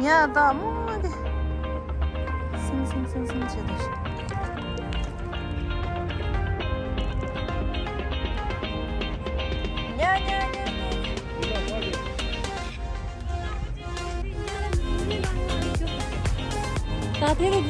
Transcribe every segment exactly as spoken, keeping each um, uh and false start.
ཡ་ད་མོ་དེ། སིང་སིང་སིང་སིང་བྱེད་དུ་ཤི། ཉ་ཉ་ཉ་ཉ། ད་དེ་རུ།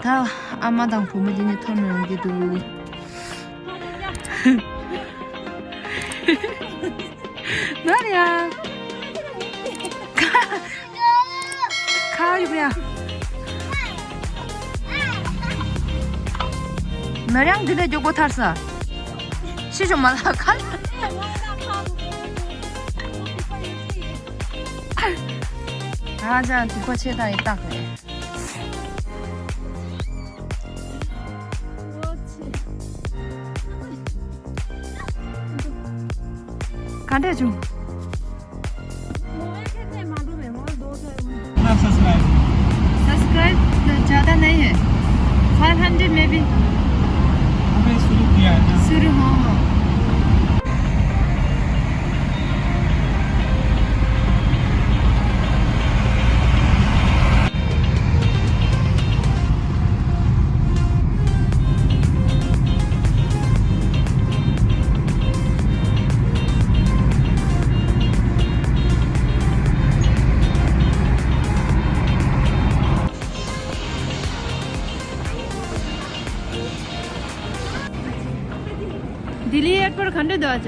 ད་ཨ་མ་དང་བུ་མོ་འདི་ནས་ཐོན་ཡོང་གི་འདུག་ན་རེ་ཡ། ཁ་ཡོད་ཡ། ན་རེ་ཡང་འདི་ལས་མགྱོགས་པོ་ཐར་ས། ཤི་ཞོ་མ་ལ་ཁ། ཨ་ཅག་དུས་ཁ་ཆེ་དང་ཡི་རྟགས་རེད། ག་འདྲས་བྱུང་། ना subscribe. Subscribe तो ज़्यादा नहीं है, फ़ाइव हंड्रेड में भी। अबे शुरू किया है ना। शुरू, हाँ, हाँ। ལྡི་ལི་ཨེར་པོར་ག་འདྲ་འདུག་ཨ་ཅག་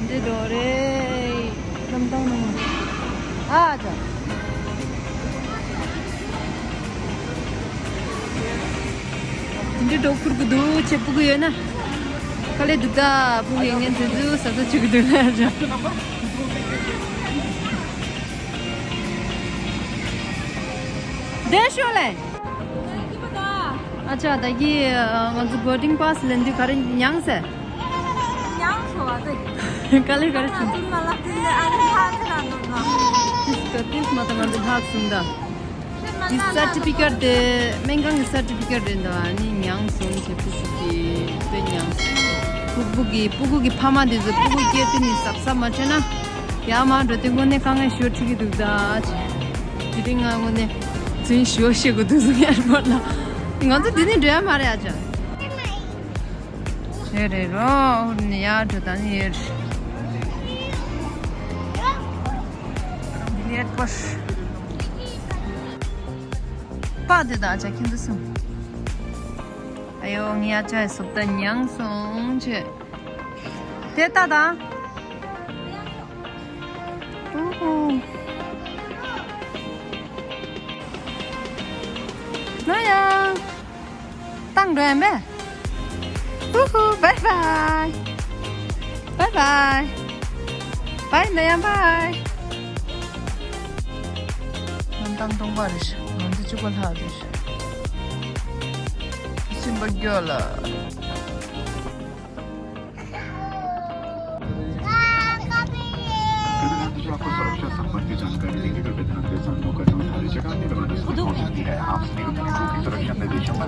འདི་འགྲོ་རེད། ལམ་སྟོང་ནང་། ཨ་ཅག་འདི་འགྲོ་ཁུར་གི་འདུག་ཆེ་སྤུ་གུ་ཡོད་ན། དཀའ་ལས་འདུག་ད་སྤུ་གུ་ཡིན་ངན་དུ་དུ་ས་ས་ཆུ་གི་འདུག་ལ་ཨ་ཅག་བསྡད་ཤོག་ལེ། ཨ་ཅག་ད་གི་ང་ཚོ་boarding pass ལེན་དུས་ག་རེ་མྱངས་ཟེར། མྱངས་སོང་བ་དེ། ག་ལེ་ག་རེ་བྱུང་། ཚུར་མ་ལབ་དེ་འདི་ཨ་རི་ལྷག་ཁ་ར་འདུག་ན། ཏིས་ཀ་ཏིས་མ་ད་ང་ཚོ་ལྷག་སོང་ད། འདི་certificate དེ་སྨན་ཁང་གི་certificate རེད་འདུག་ཨ་ནི་མྱངས་སོང་ཅེས་སྤུ་གུ་གི་དཔེ་མྱངས་སོང་། སྤུ་གུ་གི་སྤུ་གུ་གི་ཕ་མ་དེ་ཚོ་སྤུ་གུ་སྐྱེས་དུས་ནི་གཟབ་གཟབ་མ་བྱས་ན་ཡར་མར་འགྲོ་དུས་དངོས་གནས་དཀའ་ངལ་ཞེ་པོ་འཕྲད་ཀྱི་འདུག་ད་ཅེས། དེ་རིང་ང་དངོས་གནས་རྫུན་ཞེ་པོ་བཤད་དགོས་འདུག་སོང་airport ལ། ང་ཚོ་འདི་ནས་འགྲོ་ཡ་མ་རེད་ཨ་ཅག་རེད་རེད་རོ། ཨུར་ནས་ཡར་འགྲོ་ད་ནི་ཡོད། འདི་airport པ་དེ་དང་ཨ་ཅག་ཁྱེད་ཚོ་སོང་། ཨ་ཡོ་ངའི་ཨ་ཅག་གི་སོབ་ད་མྱངས་སོང་ཅེས། དེ་ལྟ་དང་། ཨུ་ཧུ། ན་ཡ། བཏང་འགྲོ་ཡ་མེད། ཧུ་ཧུ། bye bye bye bye bye ན་ཡ་bye། ང་བཏང་སྟོང་པ་རེད་ཤག་ང་ཚོ་གཅིག་པ་ལྷག་རེད་ཤག་སེམས་པ་སྐྱོ་ལ། आपको सुरक्षा संबंधी जानकारी देने का विधान के साथ नौकरियों सारी जगह के प्रबंध हो सकती है। आप सभी अपने की सुरक्षा निर्देशों पर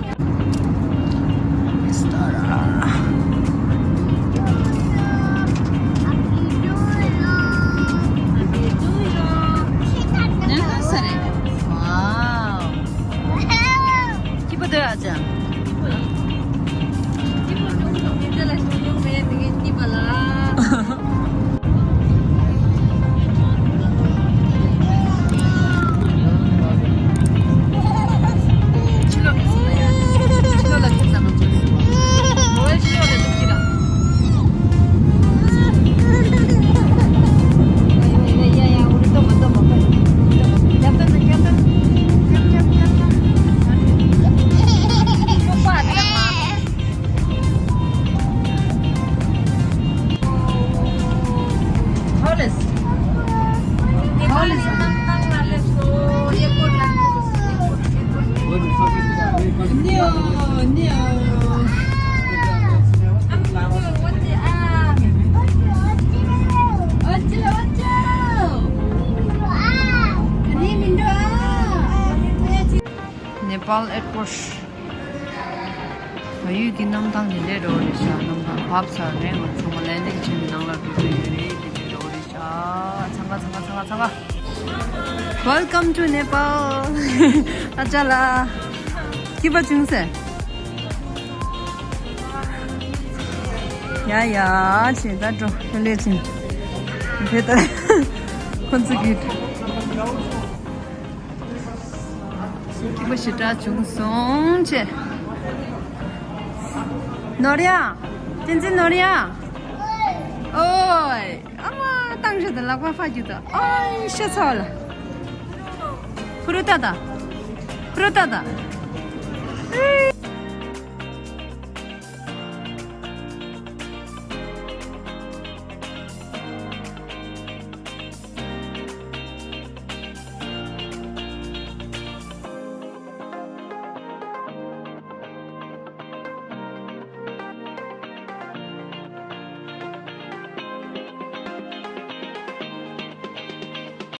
ནེ་པཱལ་airport། བལ་ཡུལ་གྱི་གནམ་ཐང་དེ་འདྲས་འགྲོ་རེད་ཤག་གནམ་ཐང་བབས་ཚར་རེད། ང་ཚང་མ་landing བྱས་ནས་ནང་ལ་འགྲོ་གི་ཡོད་རེད། དེ་འདྲས་འགྲོ་རེད་ཤག་ཚང་ག་ཚང་ག་ཚང་ག་ཚང་ག Welcome to Nepal. ཨ་ཅག་ལགས། སྐྱིད་པ་བྱུང་ཟེར། ཡ་ཡ་བྱས་ད་འགྲོ་ལྷོད་ལྷོད་བྱས། དེ་ལྟར་ཁོ་ཚོ་གི་སྐྱིད་པོ་ཞེ་དྲག་བྱུང་སོང་བྱས། ནོར་ཡ། བསྟན་འཛིན་ནོར་ཡ། ཨོའི། ཨ་མ་བཏང་ཞོ་དང་ལག་པ་ཕར་རྒྱུག་དང་། ཨོའི་ཤ་ཚ་བ་ལ། ཕུ་རུ་ཏ་ཏ། ཕུ་རུ་ཏ་ཏ།